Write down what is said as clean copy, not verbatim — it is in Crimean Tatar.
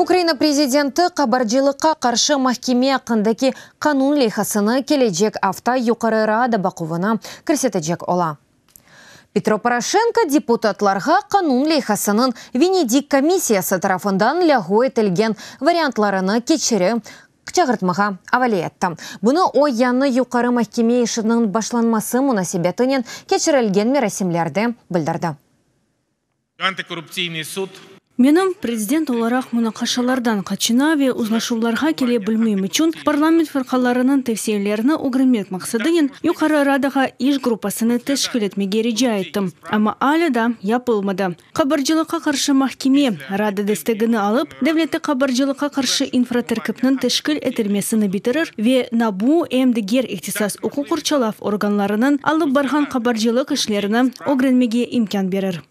Ukraina prezidenti qabarcılıqqa qarşı mahkeme aqqındaki qanun leyhasını kelecek afta Yuqarı Rada baquvına kirsetecek ola. Petro Poroşenko deputatlarğa qanun leyhasınıñ Venedik komissiyası tarafından lâğu etilgen variantlarını keçeri çağırtmağa avale etti. Bunı o, yañı Yuqarı mahkeme işiniñ başlanması munasebetinen keçirilgen merasimlerde bildirdi. Antikorruptsiyniy sud. Menim, prezident olaraq, munaqaşalardan qaçına ve uzlaşuvlarğa kele bilmem içün parlament firqalarınıñ tevsiyelerini ögrenmek maqsadınen Yuqarı Radağa iş gruppasını teşkil etmege rica ettim, amma alâ daa yapılmadı. Qabarcılıqqa qarşı mahkeme, Rada destegini alıp, devlette qabarcılıqqa qarşı infraterkipniñ teşkil etilmesini bitirir ve NABU, em diger ihtisas uquq qorçalav organlarınıñ alıp barğan qabarcılıq işlerini ögrenmege imkân berir.